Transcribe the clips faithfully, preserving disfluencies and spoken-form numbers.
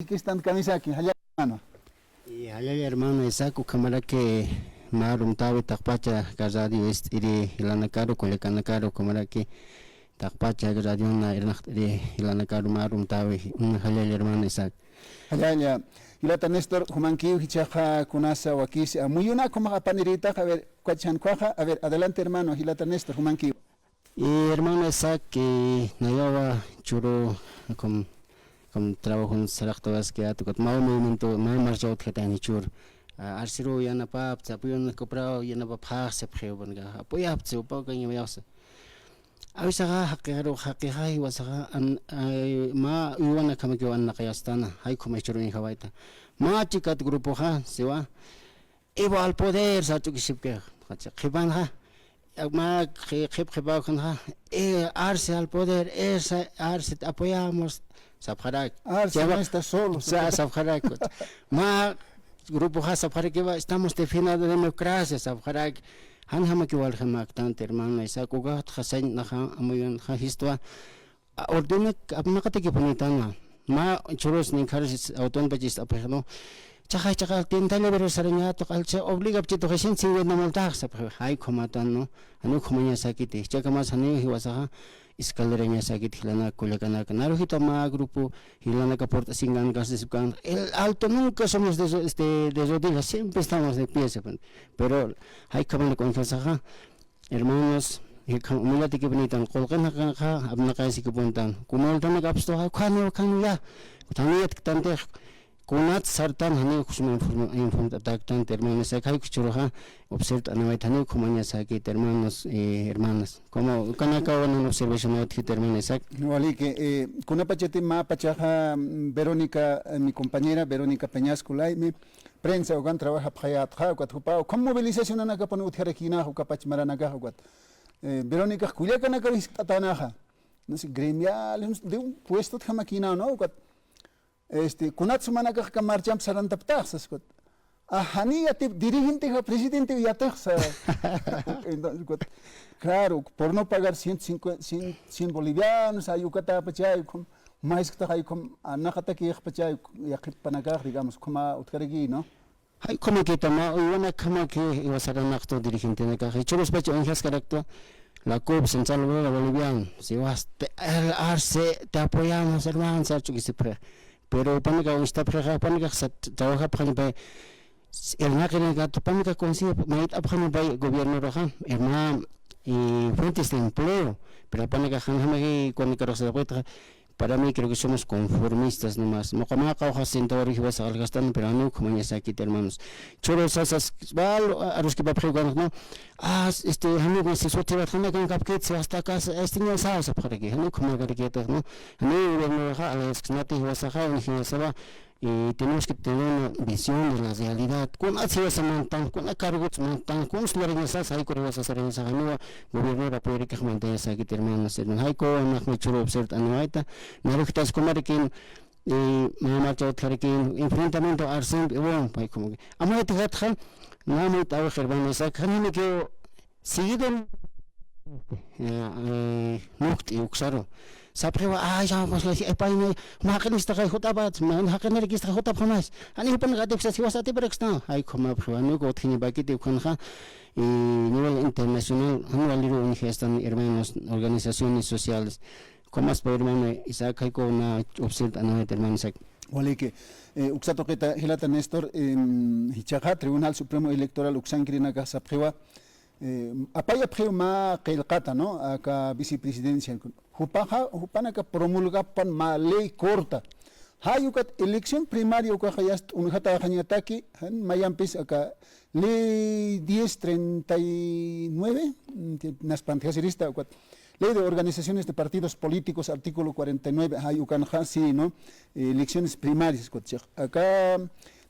Jikistan kamisaki, jallalla hermano. Y jallalla hermano Isaac, ukhamaraki mä arumtäwi taqpacha aka radio ist'iri jilanakaru, kullakanakaru, ukhamaraki taqpacha aka radiona irnaqt'iri jilanakaru mä arumtäwi, jallalla hermano Isaac. Jallalla, jilata Néstor, jumankiw jichhaxa kunasa wakisi, a, muyunak jumax apanirïtaxa, a ver, ukat chhankuxa, a ver, adelante hermano, jilata Néstor, jumankiw. Y hermano Isaac, eh, nayawa churu, com, com trabajo saraqtawaski atukat, mä movimiento, mä marcha utjatani chur. Ah, arsiru yanapaptsa, apoyo na cobrado, yanapapxax, sepxiw, banca, apoyaptsa, upaw kaña mayawsa. Awisaxa, jaqijaru, jaqijax, jiwasaxa, an, ay, mä uywanakamakiw annaqayastana, jay khumay churu injawayta. Mä chikat grupoxa, siwa, Evo al poder, sa ch'ukisipki. Qhipanxa, mä qhi-, qhip qhipäwkhanxa, eh, Arce al poder, esa, Arce te apoyamos, sapxarak. Arce no está solo. Sa, sapxarak. Mä grupoxa sapxarakiwa, estamos defendiendo la democracia, sapxarak. Janjamakiw walja mäktanti, hermano Isaac, ukaxtxa sañ naxa, amuyunxa, jistwa. A, ordenak apnaqatakipunïtanwa. Mä churus ninkhar autonpach ist'apxi, ¿no? Chaqay, chaqay, tintalla, pero sarañätuq, alcha, obligapchituq, shin cincuenta multax, sapxi, jay khumatan, ¿no? Janiw khumañasakiti, jichhakamas janiw jiwasaxa, escalerañasakiti, jilanaka, kullakanaka. Narujitu mä grupo, jilanaka purt'asinkan, kasisipkan. El alto nunca somos de, este, de rodillas, siempre estamos de pie, sapxi. Pero, jay khumanak uñjasaxa, Hermanos, jikxam humildatakipunitan, qullqinxa apnaqayasikipuntan. Kunawltanak apstuxa, ukhaniw, ukhaniw ya. Ukhaniw yatktantix, kunat sartan, janiw kusma inform-, informt'atäktanti, hermanos, akay kuchuruxa, observt'anawayt, janiw khumañasakit, hermanos, eh, hermanas. Como ukanakaw nan observacionawayt, hermano Isaac. Waliki, eh, kunapachati mä pachaxa, mm, Verónica, eh, mi compañera Verónica Peñasco Laime, prensa ukan trabajapxayätxa, ukat jupaw, ukham movilizacionanakapun utjarakïnäxa, uka pachmaranakaxa, ukat. Eh, Verónicax kullakanakar jiskt'atänaxa. No sé, gremial, de un puesto utjamakïnäw, ¿no? Ukat, este, kunats jumanakax aka marchamp sarantaptax, sas ukat. A, janiy yatip, dirigentexa, presidente yatix, sa. Entonces, ukat, claro, por no pagar ciento cincuenta, cien, cien bolivianos, ay, ukatäpachay, ukham, mä jisktax, ay, ukham, anaqatakïxpachay, yaqhipanakax, digamos, ukhama utjarakï, ¿no? Jay ukhamakitama, uywanakhamaki, jiwasaranaktu dirigentenakax, jichhüruspacha uñjaskaraktwa, la CUP, Central Obrera Boliviana, Siwasta, el Arce, te apoyamos, hermano, sar ch'ukisipxi. Pero jupanakax uñstapxixa, jupanakax sat-, trabajapxañapay, irnaqinakata, jupanakax consigue, mayt'apxañapay gobiernoraxa, hermano, y fuentes de empleo, pero jupanakax janjamaki, kunakarux sarapxitxa, Para mí, creo que somos conformistas nomás. Muqamaqa hojas sentawar jiwasa algastan, pero janiw khumañasakit, hermanos. Churu sasas, wal, a, aruskipapxiw ukanx, ¿no? Ah, este, janiw, si suti vat janakan kapkit, si hasta acá, este, ña saw sapxaraki, janiw khumakaraki, ¿no? Janiw gobiernoxa, alianzasnati jiwasaxa, uñjinasapa, y tenemos que tener una visión de la realidad. Kunats jiwasa mantan, kuna cargots mantan, kuns lurañasas, jaykur jiwasa sarañasa, janiwa, gobierno apoyarikix mantañasakit, hermanos, hermanos. Jayku, naxmi churu observt'aniwayta, narujtas kumarakin, eh, mä marcha utjarakin, enfrentamiento arsen, bueno, pay como que. Amuyatijatxa, nä mayt'awix, hermano Isaac, janjanakiw, seguido, eh, eh, mukt'i uksaru. Sapxiwa, ay, ya, pues, eh, payni, mä jaqinistaxa jut'apat, mä jaqinirikista jut'apxamas. Jani jupan gatipxsas jiwas atipiraksna. Ay, khumapxiwa, nuku utjiñapakiti ukhanxa, y nivel internacional, jan waliru uñjastan hermanos, organizaciones sociales. Khumaspa hermano Isaac, jayku nä observt'aniwayta hermano Isaac. Waliki, eh, uksa tuqita jilata Néstor, em, jichhaxa Tribunal Supremo Electoral uksankirinakax sapxiwa, eh, apayapxiw mä qillqata, ¿no? Aka vicepresidencia. Jupaxa, jupanaka promulgapan mä ley corta. Jay ukat elección primaria ukaxa yast uñjatäxañataki, jan mayampis aka ley diez treinta y nueve, mm, naspantjasirista ukat. Ley de organizaciones de partidos políticos, artículo cuarenta y nueve, jay ukanxa, sí, ¿no? Eh, elecciones primarias, ukat chix. Aka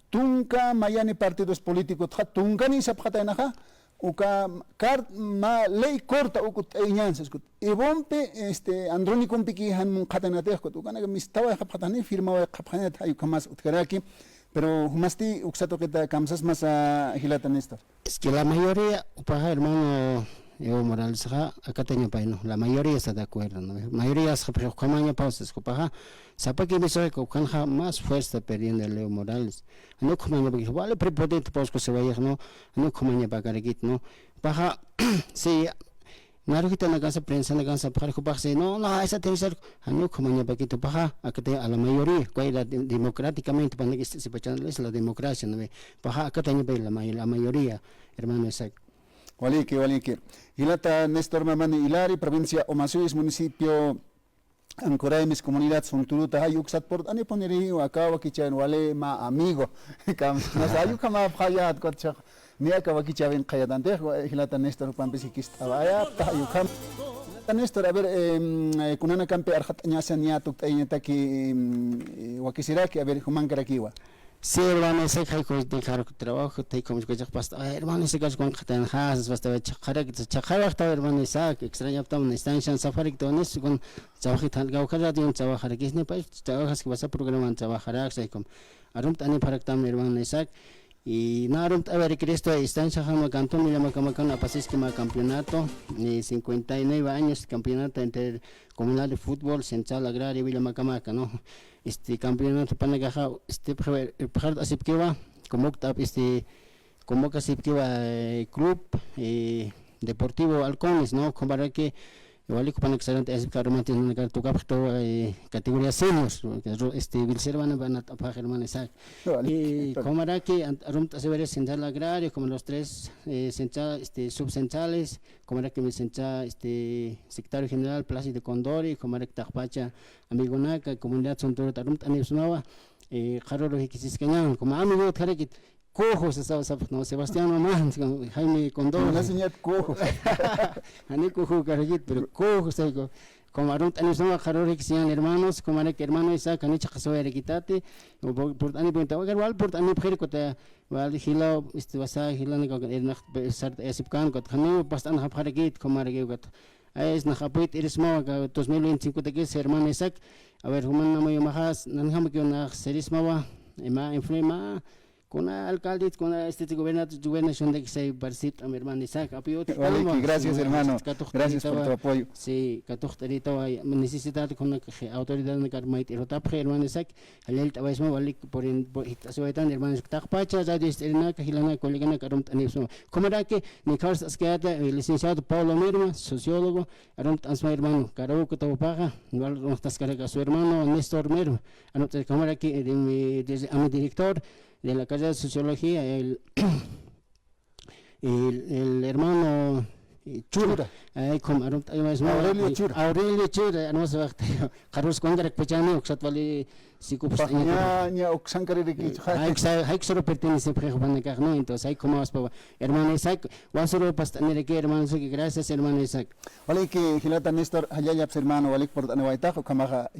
tunka mayani partidos políticos, ja, tunkani sapxataynaxa, uka kar-, mä ley corta ukut t'ayañan sas ukat. Ivonpi, este, Andrónicompiki jan munqhatanatix ukat. Ukanaka mistawayxapxatani, firmawayxapxanat, jay ukhamas utjaraki. Pero jumasti uksa tuqita kamsasmasa jilata Néstor. Es que la mayoría, upaxa hermano Evo Moralesxa akatañapay, ¿no? La mayoría está de acuerdo, ¿no? Mayoría sxapxi ukhamañapaw sas jupaxa, sapa kimisa ukanxa más fuerza perdiendo el Evo Morales. Janiw ukhamañapakit, wali prepotente pawsku se wayix, ¿no? Janiw ukhamañapakarakit, ¿no? Jupaxa, sí, narujitanakansa, prensanakansa, pxar jupax sí, no, no, esa tercer, janiw ukhamañapakit, jupaxa, akatay a la mayoría, cual la de-, democráticamente, panakis sipachan es la democracia, ¿no ve? Jupaxa, akatañapay la may-, la mayoría, hermano Isaac. Waliki, waliki. Jilata Néstor Mamani Hilari, provincia Omasuyes, municipio Ancoraimes, comunidad Sunturuta, jay uksat purt'anipuniri, aka wakichäwin wali mä amigo. Kam, no sé, jay ukhamäpxayät, kutchaq. Niya aka wakichäwin qhayatantix, jilata Néstor jupampis jikist'awayapta, jay ukham. Jilata Néstor, a ver, em, eh, kunanakampi arxat'añasa niya tukt'ayañataki, em, eh, wakisiraki, a ver, jumankarakiwa. Sí, hermano Isaac, jay kulltix jaruk trabajo, jay como escuchas pasta, ay, hermano Isaac, kulltix kunkxatanxa, pasta, chaqarak, chaqarak, hermano Isaac, extrañaptam, estancia, safarik, tones, con, trabajo, tan, gauja radio, trabajar, que es, ne, pa, trabajas, que vas a programar, trabajar, así como, arumt'anipxaraktam, hermano Isaac, y na, arumt'awayar Cristo, estancia, jama, cantón, Villamakamakan, apasiskima campeonato, eh, cincuenta y nueve años, campeonato intercomunal de fútbol, central agrario, Villamakamakan, ¿no? Este, campeonato panakaxa, este, pxar, pxar asipkiwa, como octavo, este, como que asipkiwa, eh, club, eh, Deportivo Halcones, ¿no? Como para que, wali kupanak sarant asipka, hermano, nanakar tukapxto, eh, categoría seniors, porque ro-, este, Vilservana van a tapar, hermano Isaac. No, vale. Y como para que, an-, arumt'asiwayar central agrario, como los tres, eh, central, este, subcentrales, como para que me central, este, secretario general, Plácido Condori, como para que taqpacha, amigonaka, comunidad Sunturuta arumt'anipxsmawa, eh, qharüru jikisiskañawa, como amigo utjarakit, kuju, sasa, sasa, no, Sebastián Mamani, Jaime Condori. No, señor, kuju. Jani kuju karakit, pero kuju, sayku. Como arumt'anipxsmawa, qharüru jikisiñan hermanos, como araki hermano Isaac, jani chaqaswayarakitati, o por, purt'anipxi, wal purt'anipxiri, kuta, wal jila, este, wasa, jila, nika, ernax, sart, esipkan, kuta, jani, past'anxapxarakit, como araki, kuta. Ay, es nax apoyt'irismawa, ka dos mil veinticinco takis, hermano Isaac. A ver, juman namayumaxas, nanjamakiw nax serismawa, ima, inflema, kuna alcalde, kuna este gobernador, gobernación de que se participa, hermano Isaac, apoyo. Vale, que gracias, hermano. Gracias por tu apoyo. Sí, katuqt'aritawa, necesidad, kuna que autoridad, na karmait, hermano Isaac. Jallallt'awaysma walik por en, por, jit'asiwaytan, hermanos, taqpacha, radio estrenaka, jilanaka, coleganaka, arumt'anipxsma. Como era que, ni Carlos Asqueata, eh, licenciado Pablo Merma, sociólogo, arumt'ansma, hermano, Caraboco, Taupaga, igual, arumt'askaraki a su hermano Néstor Merma, arumt'as-, como era que, eh, de mi, desde, a mi director de la carrera de sociología, el, el, el hermano, eh, Chura. Chura. Ay, como, arumt'aymay, Aurelio, eh, Chura. Aurelio Chura, arumt'aymay, qharürus kunarak pachani, uksat wali, si kupas, ña, ña, uksankaririki, eh, jay uksa, jay uksarü pertenece, pues, jupanakax, ¿no? Entonces, ay, como vas, hermano Isaac, wasürü past'aniraki, hermano Isaac, gracias, hermano Isaac. Waliki, jilata Néstor, jallallaps, hermano, walik purt'aniwaytax, ukhamaxa,